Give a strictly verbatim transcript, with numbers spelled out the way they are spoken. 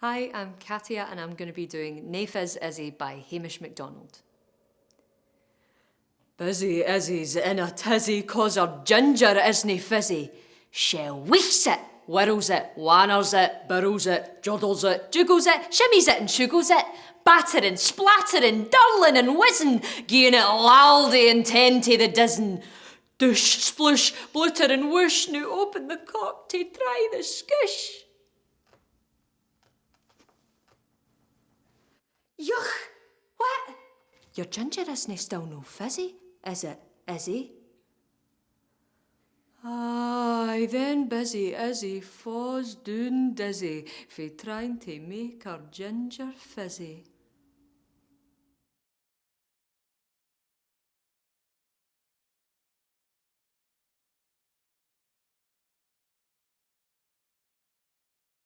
Hi, I'm Katia and I'm going to be doing Nae Fizz Izzy by Hamish MacDonald. Busy Izzy's in a tizzy cause her ginger isna fizzy. She wichs it, whirls it, wanners it, birrels it, juddles it, juggles it, shimmies it and shuggles it, battering, splattering, dirling and whizzing, gieing it laldy and ten tae the dozen. Doosh, sploosh, blutter and whoosh, noo open the cork tae try the scoosh. Yuck! What? Your ginger isna still no fizzy, is it, Izzy? Aye, then Busy Izzy fa's doon dizzy fae trying tae mak her ginger fizzy.